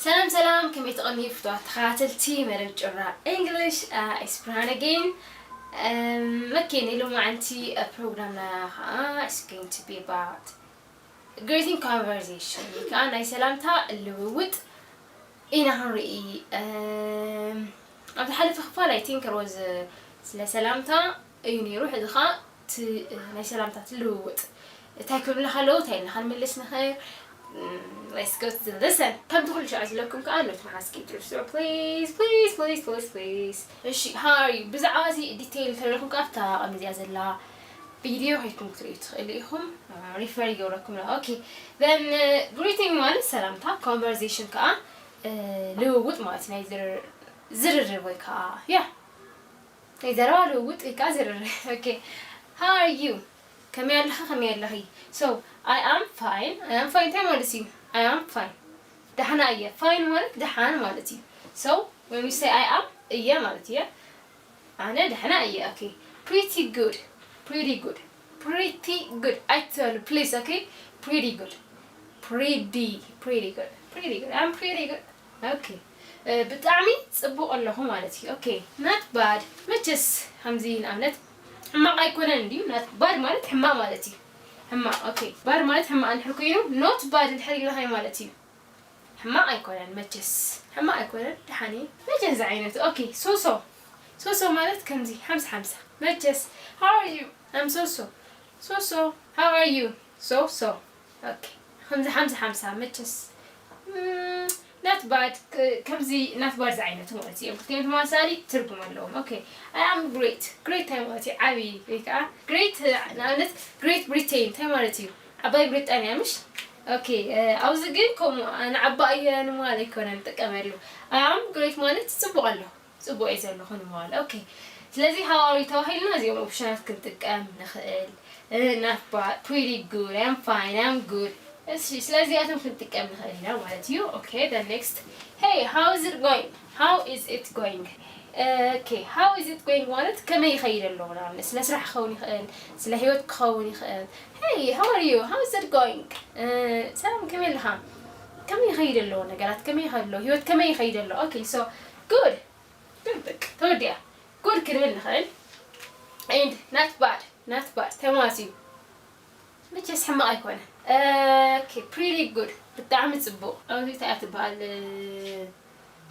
ሰላም ሰላም፣ ከመይ ትቐንዩ ፍቱዋት ተኸታተልቲ መደብ ጭራ English? It's Brian again. Okay, ናይ ሎማዓንቲ ፕሮግራምና ከዓ is going to be about greeting conversation ወይ ከዓ ናይ ሰላምታ ልውውጥ ኢና ክንርኢ። ኣብ ዝሓለፈ ክፋል I think was ስለ ሰላምታ እዩ ነይሩ። ሕዚ ከዓ ናይ ሰላምታ ልውውጥ እንታይ ክብሉና ከለዉ እንታይ ኢልና ክንምልስ ንኽእል? Let's go to the lesson. ከምቲ ኩሉ ሻዕ ዝለኩም ከዓ ኖት መሓዝኪ ትርሱ please please please please please። እሺ፣ how are you? ብዛዕባ እዚ detail ተደለኩም ከዓ ኣብታ ቀሚ እዚኣ ዘላ ቪድዮ ከይድኩም ክትርእዩ ትኽእሉ ኢኹም። Refer ይገብረኩም ኣሎ። Okay, then greeting ማለት ሰላምታ፣ conversation ከዓ ልውውጥ ማለት ናይ ዝርርብ ወይ ከዓ yeah ናይ ዘረባ ልውውጥ ወይ ከዓ ዝርርብ። Okay, how are you? ከመይ ኣለኻ? ከመይ ኣለኺ? So I am fine. I am fine እንታይ ማለት እዩ? I am fine ደሕና እየ። Fine ማለት ደሓን ማለት እዩ። So when we say I am እየ ማለት እየ። ኣነ ደሕና እየ። Okay, pretty good. Pretty good. Pretty good ኣይትበሉ please. Okay, pretty good. Pretty pretty good. Pretty good. I'm pretty good. Okay, ብጣዕሚ ፅቡቕ ኣለኹ ማለት እዩ። Okay, not bad. መቸስ ከምዚ ንኣብነት ሕማቕ ኣይኮነን እንድዩ። Not bad ማለት ሕማቕ ማለት እዩ። ሕማቕ okay፣ bad ማለት ሕማቕ እንድሕር ኮይኑ not bad እንድሕር ኢልናዮ ማለት እዩ ሕማቕ ኣይኮነን። መቸስ ሕማቕ ኣይኮነን፣ ደሓን እዩ። መቸስ ዝዓይነቱ okay, so so. So so ማለት ከምዚ ሓምሳ ሓምሳ። መቸስ how are you? I'm so so. So so. How are you? So so. Okay, ከምዚ ሓምሳ ሓምሳ። መቸስ not bad፣ ከምዚ not bad ዝዓይነቱ ማለት እዮም። ክልቲኦም ተመሳሳሊ ትርጉም ኣለዎም። Okay, I am great. Great እንታይ ማለት እዩ? ዓብዪ ወይ ከዓ great ንኣብነት Great Britain እንታይ ማለት እዩ? ዓባይ ብሪጣንያ ምሽ? Okay, ኣብዚ ግን ከምኡ ንዓባ እየ ንምባል ኣይኮነን ንጥቀመሉ። I am great ማለት ፅቡቕ ኣለኹ፣ ፅቡቕ እየ ዘለኹ ንምባል። Okay, ስለዚ how are you ተባሂልና እዚኦም ኦፕሽናት ክንጥቀም ንኽእል። Not bad, pretty good, I am fine, I am good. እሺ፣ ስለዚኣቶም ክንጥቀም ንኽእል ኢና ማለት እዩ። Okay, the next. Hey, how is it going? How is it going? Okay, how is it going ማለት ከመይ ይኸይድ ኣሎ? ንኣብነት ስለ ስራሕ ክኸውን ይኽእል፣ ስለ ህይወት ክኸውን ይኽእል። Hey, how are you? How is it going? ሰላም፣ ከመይ ኣለኻ? ከመይ ይኸይድ ኣሎ ነገራት? ከመይ ይኸይድ ኣሎ ህይወት? ከመይ ይኸይድ ኣሎ? Okay, so good. Good በቃ ተወዲኣ። Good ክንብል ንኽእል። And not bad. Not bad ተማሲ መቸስ ሕማቕ ኣይኮነን። Okay, pretty good ብጣዕሚ ፅቡቕ። ኣብዚ እንታይ እያ ትበሃል?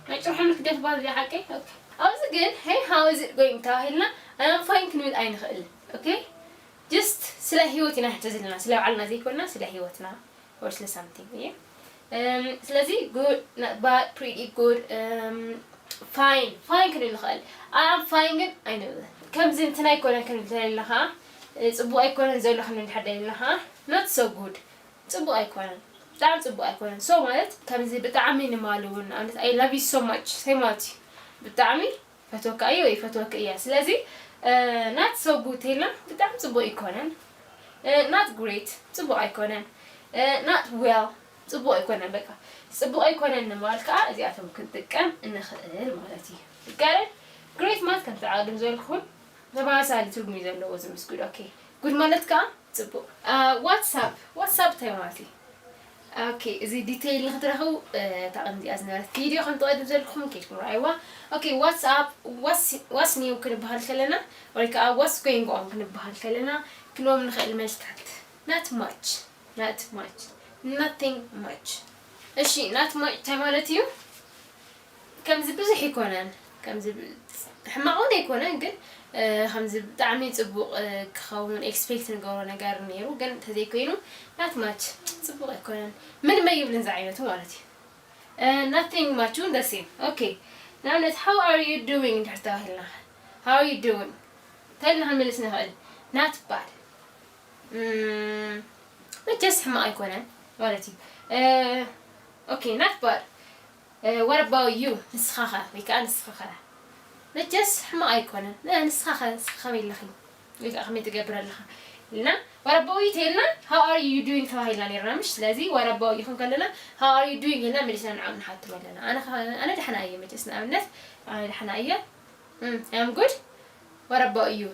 ናይ ጭርሖ ምልክት ድያ ትበሃል እዚኣ ሓቀይ? Okay, ኣብዚ ግን hey, how is it going ተባሂልና I am fine ክንብል ኣይንኽእልን። Okay, just ስለ ህይወት ኢና ንሕቶ ዘለና፣ ስለ ባዕልና ዘይኮንና ስለ ህይወትና or ስለ something እየ። ስለዚ good, not bad, pretty good, fine, fine ክንብል ንኽእል። I am fine ግን ኣይንብልን። ከምዚ እንትን ኣይኮነን ክንብል ተደሊና ከዓ፣ ፅቡቕ ኣይኮነን ዘሎ ክንብል እንድሕር ደሊና ከዓ not so good፣ ፅቡቕ ኣይኮነን፣ ብጣዕሚ ፅቡቕ ኣይኮነን። So ማለት ከምዚ ብጣዕሚ ንማል እውን ንኣብነት I love you so much እንታይ ማለት እዩ? ብጣዕሚ ፈትወካ እየ ወይ ፈትወክ እያ። ስለዚ not so good ተይልና ብጣዕሚ ፅቡቕ ኣይኮነን። Not great ፅቡቕ ኣይኮነን። Not well ፅቡቕ ኣይኮነን። በቃ ፅቡቕ ኣይኮነን ንምባል ከዓ እዚኣቶም ክንጥቀም እንኽእል ማለት እዩ። Got it? Great ማለት ከምቲ ዓቕድም ዝበልኩኹም ተመሳሳሊ ትርጉም እዩ ዘለዎ እዚ ምስ good። Okay, good ማለት ከዓ ፅቡቕ። What's up? What's up እንታይ ማለት እዩ? Okay, እዚ detail ንክትረኽቡ እታ ቅድሚ እዚኣ ዝነበረት ቪድዮ ከም ትቐድም ዘለኹም ኬድኩም ረኣይዋ። Okay, what's up? What's new ክንበሃል ከለና ወይ ከዓ what's going on ክንበሃል ከለና ክንዎም ንኽእል መልስታት not much, not much, nothing much። እሺ, not much እንታይ ማለት እዩ? ከምዚ ብዙሕ ኣይኮነን፣ ከምዚ ሕማቕ እውን ኣይኮነን፣ ግን ከምዚ ብጣዕሚ ፅቡቕ ክኸውን expect ንገብሮ ነገር ነይሩ፣ ግን እንተዘይኮይኑ not much ፅቡቕ ኣይኮነን። ምንም ኣይብልን ዝዓይነቱ ማለት እዩ። Nothing much እውን the same። Okay, ንኣብነት how are you doing እንድሕር ተባሂልና how are you doing እንታይ ኢልና ክንመልስ ንኽእል? Not bad። መቸስ ሕማቕ ኣይኮነን ማለት እዩ። Okay, not bad። What about you? ንስኻኸ ወይ ከዓ ንስኻኸ? መቸስ ሕማቕ ኣይኮነን። ንስኻኸ ንስኻ ከመይ ኣለኺ? ወይ ከዓ ከመይ ትገብር ኣለኻ? ኢልና what about you ተይልና how are you doing ተባሂልና ነይርና ምሽ? ስለዚ what about you ክንከለና how are you doing ኢልና መሊስና ንዓኡ ንሓቶም ኣለና። ኣነ ደሕና እየ መቸስ ንኣብነት ኣነ ደሕና እየ። I'm good። What about you?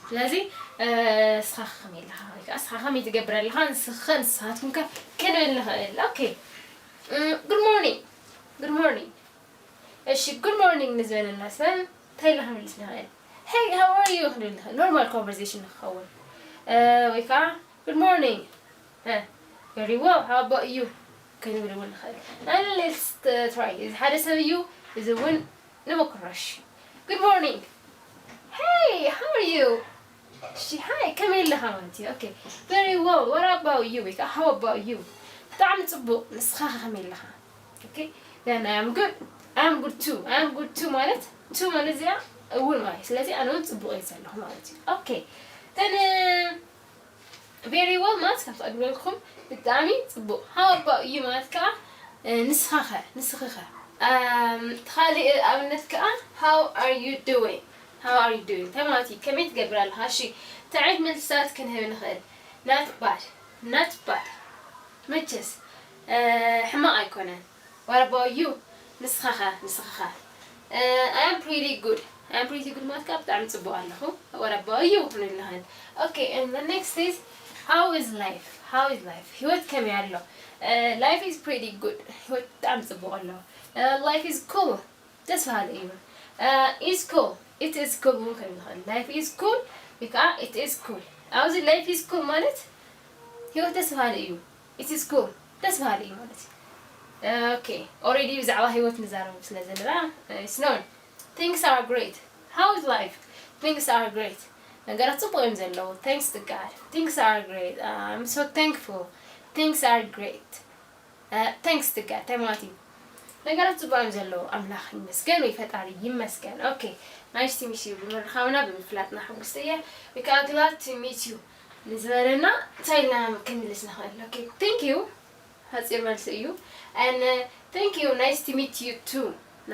ስለዚ ንስኻ ከመይ ኣለኻ ወይ ከዓ ንስኻ ከመይ ትገብር ኣለኻ ንስኻ ንስኻትኩም ከ ክንብል ንኽእል። Okay, good morning። እሺ፣ good morning ንዝበለና ሰብ እንታይ ኢልና ክንምልስ ንኽእል? Hey, how are you ክንብል ንኽእል። Normal conversation ንክኸውን። እ፣ ወይ ከዓ good morning. እ፣ very well, how about you? ክንብል እውን ንኽእል። And let's, እ፣ try. እዚ ሓደ ሰብ እዩ፣ እዚ እውን ንሞክሮ። እሺ። Good morning. Hey, how are you? እሺ፣ hi፣ ከመይ ኣለኻ ማለት እዩ። Okay. Very well. What about you? ወይ ከዓ how about you? ብጣዕሚ ጽቡቕ። ንስኻ ከ ከመይ ኣለኻ? Okay. Then I am good. I am good too. I am good too ማለት፣ too ማለት እዚኣ እውን ማለት እዩ። ስለዚ ኣነ እውን ጽቡቕ እየ ዘለኹ ማለት እዩ። Okay. Then, uh, very well ማለት ከም ዝቐድመልኩም ብጣዕሚ ጽቡቕ። How about you ማለት ከዓ፣ እ፣ ንስኻ ኸ? ንስኺ ኸ? ኣም፣ እቲ ካልእ ኣብነት ከዓ how are you doing? How are you doing? እንታይ ማለት እዩ? ከመይ ትገብር ኣለኻ? እሺ፣ እንታይ ዓይነት መልስታት ክንህብ ንኽእል? Not bad. Not bad። መቸስ፣ እ፣ ሕማቕ ኣይኮነን። What about you? ንስኻ ኸ? ንስኻ ኸ? እ፣ I am pretty good. I am pretty good ማለት ከዓ ብጣዕሚ ጽቡቕ ኣለኹ። What about you? ክንብል ንኽእል። Okay, and the next is, how is life? How is life? ህይወት ከመይ ኣሎ? እ፣ life is pretty good. ህይወት ብጣዕሚ ጽቡቕ ኣሎ። እ፣ life is cool. ደስ በሃሊ እዩ። እ፣ is cool. It is cool እውን ክንብል ንኽእል። Life is cool ወይ ከዓ it is cool። ኣብዚ life is cool ማለት ህይወት ደስ በሃሊ እዩ። It is cool. ደስ በሃሊ እዩ ማለት እዩ። Okay. Already ብዛዕባ ህይወት ንዛረብ ስለ ዘለና፣ it's known. Things are great. How is life? Things are great. ነገራት ጽቡቕ እዮም ዘለዉ። Thanks to God. Things are great. I'm so thankful. Things are great. Uh, thanks to God. እንታይ ማለት እዩ? ነገራት ጽቡቕ እዮም ዘለዉ። ኣምላኽ ይመስገን ወይ ፈጣሪ ይመስገን። Okay. Nice to meet you. ብምርኻብና ብምፍላጥና ሕጉስቲ እየ። ወይ ከዓ glad to meet you ንዝበለና እንታይ ኢልና ክንምልስ ንኽእል? Okay. Thank you. ሓፂር መልሲ እዩ። And, uh, thank you. Nice to meet you too.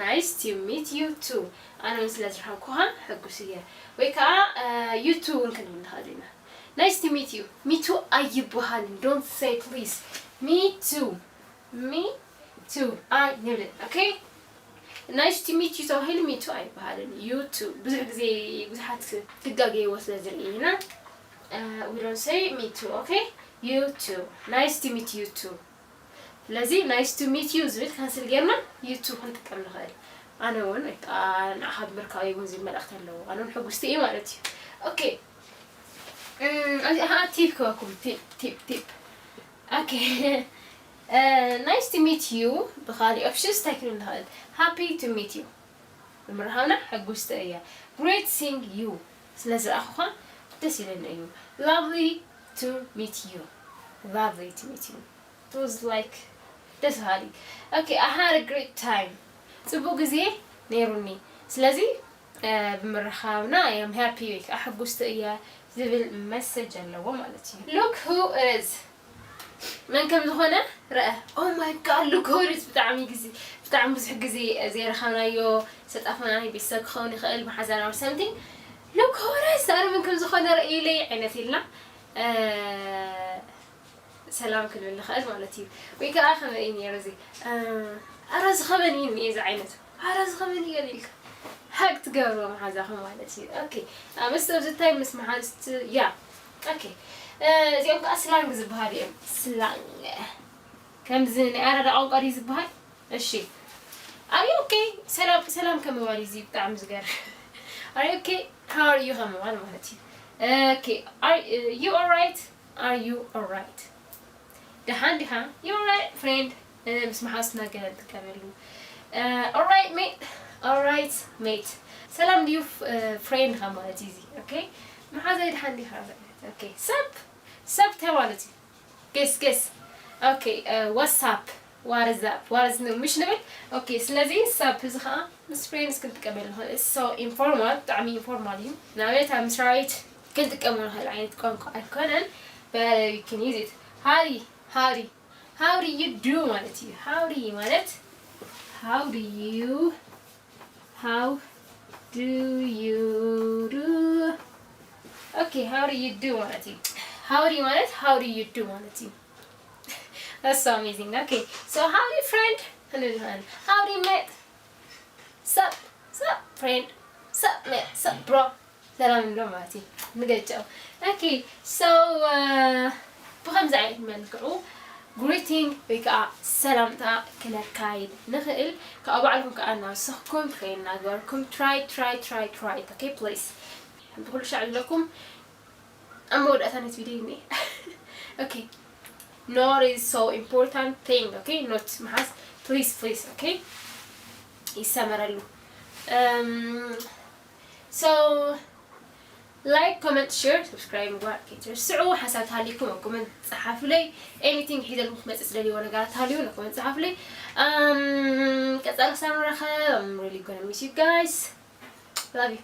Nice to meet you too. ኣነ እውን ስለ ዝረኸብኩኻ ሕጉስ እየ። ወይ ከዓ፣ uh, you too እውን ክንብል ንኽእል ኢና። Nice to meet you. Me too ኣይበሃልን። Don't say please. Me too. Me too ኣይንብልን። Okay? Nice to meet you ተባሂሉ me too ኣይበሃልን። You too። ብዙሕ ግዜ ብዙሓት ትጋገይዎ ስለ ዝርኢ ኢና። Uh, we don't say me too, okay? You too. Nice to meet you too. ስለዚ nice to meet you ዝብል ካንስል ጌርና you too ክንጥቀም ንኽእል። ኣነ እውን፣ አ፣ ንዓኻ ብምርካበይ እውን ዝብል መልእኽቲ ኣለዎ። ኣነ እውን ሕጉስቲ እየ ማለት እዩ። Okay. እም፣ እዚ፣ ኣሃ፣ ቲፕ ክበኩም። ቲፕ፣ ቲፕ፣ ቲፕ። Okay. Uh, nice to meet you ብኻሊእ ኦፕሽንስ እንታይ ክንብል ንኽእል? Happy to meet you። ብምርኻብና ሕጉስቲ እየ። Great seeing you። ስለ ዝረኣኹኻ ደስ ኢለኒ እዩ። Lovely to meet you። Lovely to meet you። It was like ደስ በሃሊ። Okay, I had a great time። ጽቡቕ ግዜ ነይሩኒ። ስለዚ፣ እ፣ ብምርኻብና I am happy ወይ ከዓ ሕጉስቲ እየ ዝብል መሰጅ ኣለዎ ማለት እዩ። Look who it is። መን ከም ዝኾነ ረአ። Oh my God, look who it is። ብጣዕሚ ግዜ፣ ብጣዕሚ ብዙሕ ግዜ ዘይረኸብናዮ ዝተጣፈና ናይ ቤተሰብ ክኸውን ይኽእል፣ መሓዛና or something። Look who it is። ኣረ መን ከም ዝኾነ ርእዩለይ ዓይነት ኢልና፣ እ፣ ሰላም ክንብል ንኽእል ማለት እዩ። ወይ ከዓ ከመይ እዩ ነይሩ እዚ? እ፣ ኣረ ዝኸበን እዩ እኒኤ እዚ ዓይነት። ኣረ ዝኸበን እዩ ኢልካ ሃግ ትገብርዎ መሓዛኹም ማለት እዩ። Okay. እ፣ most of the time ምስ መሓዝት፣ ያ። Okay. እ፣ እዚኦም ከዓ ስላንግ ዝበሃሉ እዮም። ስላንግ። ከምዚ ናይ ኣራዳ ቋንቋ ድዩ ዝበሃል? እሺ። Are you okay? ሰላም፣ ሰላም ከምባል እዩ እዚ ብጣዕሚ ዝገርም። Are you okay? How are you ከምባል ማለት እዩ። Okay. Are, uh, you all right? Are you all right? ደሓን ዲኻ? You all right, friend? እ፣ ምስ መሓዝትና ገለ ንጥቀመሉ። እ፣ all right, mate? All right, mate. ሰላም ድዩ፣ ፍ-፣ እ፣ ፍሬንድ ኻ ማለት እዩ እዚ። Okay? መሓዛይ ደሓን ዲኻ? Okay. ሰብ፣ ሰብ እንታይ ማለት እዩ? Guess, guess. Okay, uh, what's up? What is up? What is new? ምሽ ንብል? Okay, ስለዚ ሰብ እዚ ኸዓ ምስ ፍሬንድስ ክንጥቀመሉ ንኽእል። It's so informal፣ ብጣዕሚ ኢንፎርማል እዩ። ንኣብነት ኣብ ምስራዊት ክንጥቀሞ ንኽእል ዓይነት ቋንቋ ኣይኮነን። But you can use it. ሃሪ፣ ሃሪ፣ how do you do ማለት እዩ። ሃውሪ ማለት how do you How do you do? Okay, how do you do ማለት እዩ። ሃውሪ ማለት how do you do ማለት እዩ። That's so amazing. Okay, so howdy friend ክንብል ንኽእል። Howdy mate. Sup, sup friend. Sup mate, sup bro. ሰላም ንብሎ ማለት እዩ። ንገልጨው። Okay, so, uh, ብኸምዚ ዓይነት መልክዑ greeting ወይ ከዓ ሰላምታ ክነካይድ ንኽእል። ካብ ባዕልኩም ከዓ እናወሰኽኩም ከይናገርኩም try try try try okay please። ብኩሉ ሻዕ ዝብለኩም ኣብ መወዳእታ ነቲ ቪድዮ እኒ okay not is so important thing okay not ምሓዝ please please okay ይሰመረሉ። Um, so like comment share subscribe ምግባር ከይትርስዑ። ሓሳብ ተሃሊኩም ኣብ comment ጸሓፉለይ። Anything ሒዘልኩም ክመጽእ ዝደልይዎ ነገራት ተሃልዩ ን comment ጸሓፉለይ። Um, ቀጻሊ ክሳብ ንራኸብ I'm really gonna miss you guys. Love you.